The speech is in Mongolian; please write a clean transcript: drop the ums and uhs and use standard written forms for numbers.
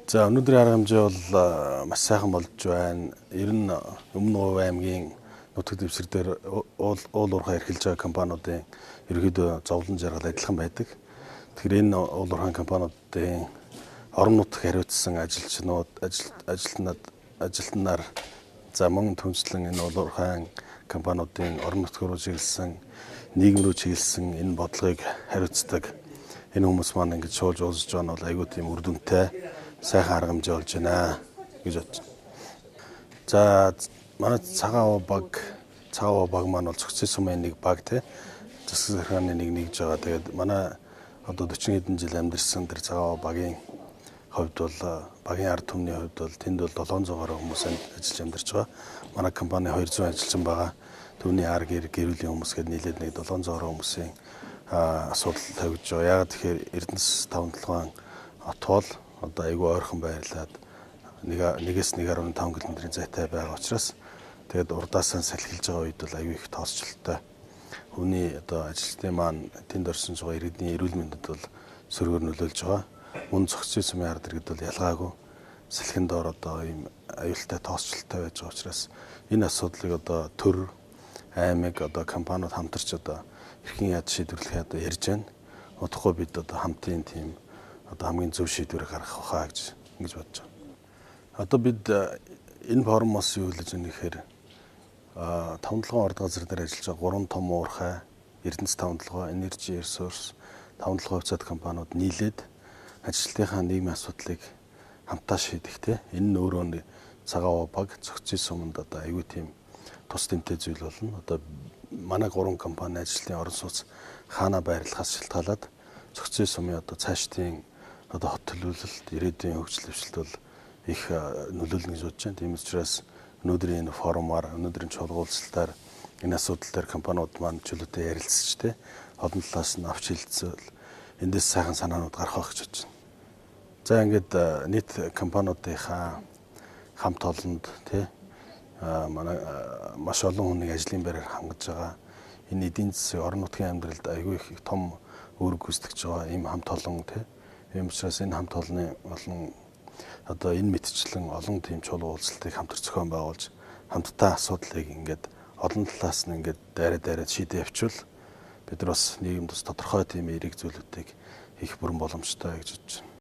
За, өнөөдрийн арга хэмжээ бол маш сайхан болж байна. Ер нь Өмнө Говь аймгийн нутаг дэвсгэр дээр уул уурхай эрхэлж байгаа компаниудын ерөнхийдөө зовлон жаргал адилхан байдаг. Тэгэхээр энэ уул уурхайн компаниудын орон нутаг хариуцсан ажилчнууд, ажилтнаар, за, мөн түншлэн энэ уул уурхайн компаниудын орон нутг руу чиглэсэн, нийгэм рүү чиглэсэн энэ бодлогыг хариуцдаг энэ хүмүүс маань ингэж шуулж уулзж байгаа нь бол айгүй тийм үр дүнтэй, сайхан арга хэмжээ болж байна гэж бодож байна. За, манай Цагаан овоо баг маань бол Цогцын сумын нэг баг, те, засаг захиргааны нэг нэгж байгаа. Тэгээд манай одоо 40 хэдэн жил амьдарсан тэр Цагаан овоо багийн хувьд бол, багийн ард түмний хувьд бол тэнд бол 700 гаруй хүмүүс ажиллаж амьдарч байгаа. Манай компани 200 ажилчсан байгаа. Түүний ар гэр гэр бүлийн хүмүүс гээд нийлээд нэг 700 гаруй хүмүүсийн асуудал тавигдж байгаа. Яагаад тэгэхээр Эрдэнэс 5 толгойн от бол одоо айгүй ойрхон байрлаад, нэг нэгээс 1.5 км-ийн зайтай байгаа учраас, тэгээд урдаасаа салхилж байгаа үед бол аюу их тоосчлолтой. Хүний одоо ажилтны маань тэнд орсон байгаа иргэдийн эрүүл мэндэд бол сөргөөр нөлөөлж байгаа. Мөн Цогцын сумын ард иргэд бол ялгаагүй салхин доор одоо ийм аюултай, тоосчлолтой байж байгаа учраас энэ асуудлыг одоо төр, аймаг, одоо компаниуд хамтарч одоо хэрхэн яаж шийдвэрлэхээ одоо ярьж байна. Удахгүй бид одоо хамтын тийм одоо хамгийн зөв шийдвэрийг гаргах байхаа гэж ингэж бодож байна. Одоо бид энэ форумоос юу хэлж байна гэхээр таван толгойн орд газар дээр ажиллаж байгаа гурван том уурхай, Эрдэнэс таван толгой, Energy Resource, таван толгой хувьцаат компаниуд нийлээд ажилтныхаа нийгмийн асуудлыг хамтаа шийдэх, те. Энэ нь өөрөө Цагаан овоо баг, Цогцын суманд одоо айгүй тийм тус тэмтэй зүйл болно. Одоо манай гурван компани ажилтны орон сууц хаана байрлахаас шалтгаалаад Цогцын сумын одоо цаашдын одоо хот төлөвлөлт, ирээдүйн хөгжил дэвшилт бол их нөлөөлнө гэж бодож байна. Тийм учраас өнөөдрийн энэ форумаар, өнөөдрийн чуулга уулзалтаар энэ асуудал дээр компаниуд маань чөлөөтэй ярилцж, те, олон талаас нь авч хэлцэл, эндээс сайхан санаанууд гарах байх гэж бодож байна. За, ингээд нийт компаниудынхаа хамт олонд, те, манай маш олон хүнийг ажлын байраар хангаж байгаа, энэ эдийн засгийн, орон нутгийн амьдралд айгүй их том үүрэг гүйцэтгэж байгаа ийм хамт олон, те. Тийм учраас энэ хамт олонны олон одоо энэ мэтчлэн олон тийм чуулга уулзалтыг хамтар зохион байгуулж, хамтдаа асуудлыг ингээд олон талаас нь ингээд дайраа дайраа шийдээ явуучвал бид нар бас нийгэмд бас тодорхой тийм эерэг зүйлүүдийг хийх бүрэн боломжтой гэж бодож байна.